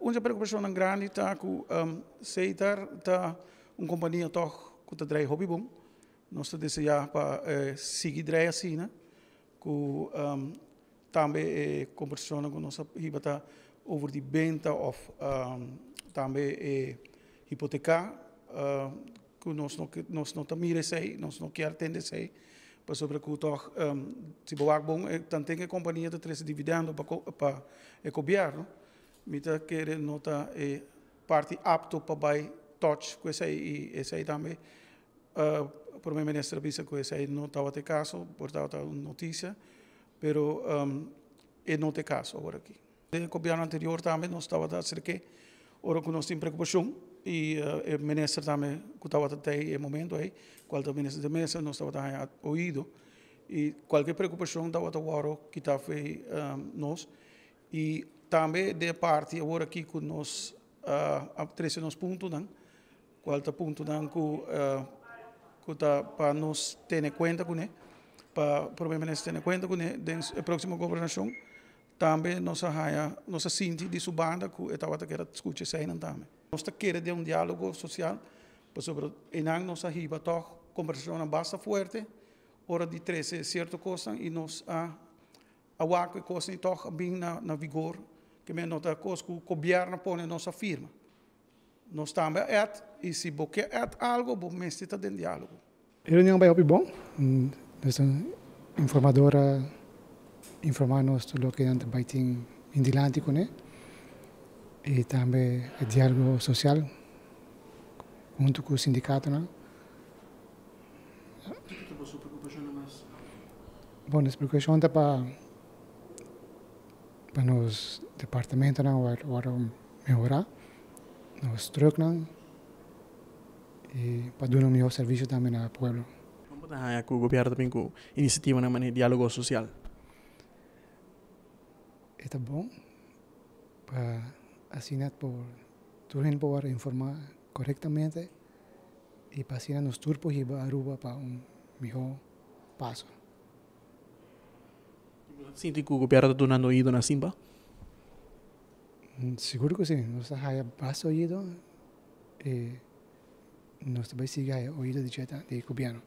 Un preokupashon grandi ta ku Setar ta un kompania toch ku ta drei hopi bon. Nos ta deseá pa sigui drei asina, ku tambe e kombersashon ku nos ta over di benta òf tambe e hipoteka, ku nos no ta mira esei, nos no ke tende esei, pasobra ku toch si bo bon, tantu e kompania ta trese dividendo pa e gobièrnu, mi ta kere no ta e parti apto pa bai touch ku esei i esei tambe promé minister a bisa ku esei no tabata e kaso, por tabata un notisia, pero e no ta e kaso awor aki. E gobièrnu anterior tambe nos tabata aserk'é ora ku nos tin preokupashon i e minister tambe ku tabata e momento ei, kual ta minister de Meza, nos tabata oido i kualke preokupashon tabata wòrdu kitá for di nos i tambe di parti awor aki ku nos a trese nos puntonan, kual ta puntonan ku ta pa nos tene kuenta kuné, pa promé minister tene kuenta kuné den e próksimo gobernashon, tambe nos a haya, nos a sinti di su banda ku e tabata ke skucha eseinan tambe. Nos ta kere den un diálogo sosial, pasobra einan nos a hiba toch kombersashon basta fuerte, ora di trese sierto kos i nos a wak e kos toch bin na vigor, ke men no ta kos ku gobièrnu pone nos a firma. Nos tambe add, i si bo ke add algu, bo mester ta den diálogo. E reunion a bai hopi bon. Nos informador a informá nos tur loke nan ta bai tin dilanti kuné. I tambe e diálogo sosial huntu ku sindikatonan. Kiko ta bo preokupashon mas? Bon, nos preokupashon ta pa nos departamentonan wòrdu mehorá, nos trucknan i pa duna un mihó servisio tambe na pueblo. Kon ta haña ku gobièrnu tambe ku inisiativanan manera diálogo sosial? E ta bon pa asina por tur hende por informá korektamente i pa asina nos tur por hiba Aruba pa un mihó paso. Sinti ku gobièrnu ta dunando oido na Simba? Sigur ku si, nos ta haya basta oido i nos ta bai sigui haya oido di dje di gobièrnu.